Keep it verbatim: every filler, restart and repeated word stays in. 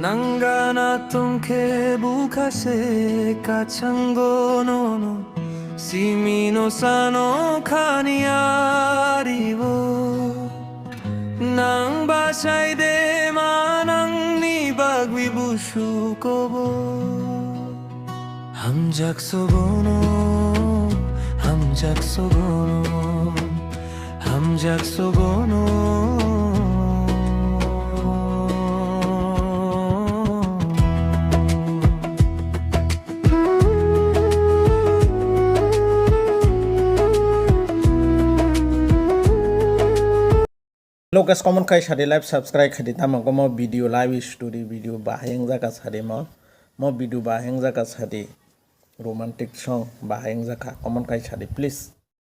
Nang gana tongkhe bukha se kachango nono, simino sano khani aribo. Nang bachai de ma nangni bagwi busukobo. Hamjak sogono, hamjak sogono, hamjak sogono. Hello guys, comment khai sadi, live subscribe khai di, tamo ko mo video, live story video bahai wng jaka sadi mo, mo video bahai wng jaka sadi, romantic song bahai wng jaka, comment khai sadi please.